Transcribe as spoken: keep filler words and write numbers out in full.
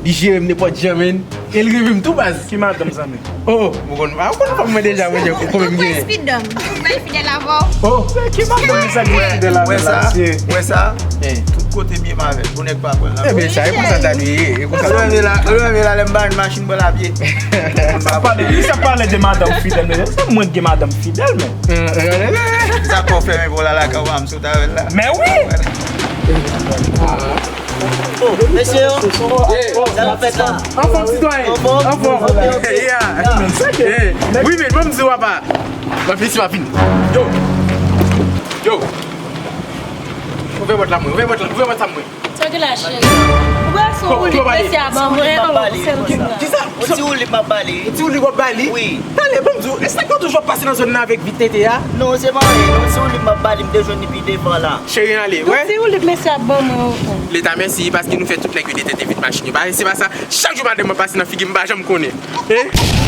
Li jere m nenpòt jan, menn. E l renmen m tou, baz. Ki madanm, zanmi? Oh, ou konn, ah, ou konn fanm mwen deja, mwen, konbyen m genyen? Ou pran speed dam. Ou pran fidèl avè w. Oh, ki madanm sa ki fidèl avè la? Wè sa? Tout kote m ye m avè l. Pou nèg pa pran la. Ebyen, sa, e konsa ta dwe ye. E konsa ta dwe ye. Ou leve la, ou leve la, lè m ba yon machin pou l ap ye. Sa pale, li sa pale de madanm fidèl, men se mwen ki gen madanm fidèl, men. Sa kò fèmen pou la lakay ou, m sot avè l la. Men wi! Mesye yo, sa n ap fè la? Anfòm, sitwayen. Anfòm? Anfòm. Ok, ok. Yeah. Yeah. Wi, men, ban m di w, papa. M ap vin, m ap vin. Yo. Yo. Ouvè pòt la, mwen. Ouvè pòt la, ouvè pòt la, mwen. Sa w gen la, cheri? Ou wè se yon woulib mesye a ban mwen, an, sèl ki la. Kisa? Yon ti woulib m ap ba li. Yon ti woulib w ap ba li? Wi. Talè, ban m di w, e sa k toujou ap pase nan zòn nan avèk vit tete a? Non, se pa anyen, non, se yon woulib m ap ba li, m te jwenn li pi devan la. Cheri, ale, wè. Yon ti woulib mesye a ban mwen, an. Leta mèsi, paske nou fè tout nèg yo detente vit machin yo. Pa, se pa sa, chak jou madanm mwen pase nan figi m, m pa janm konnen. Eh?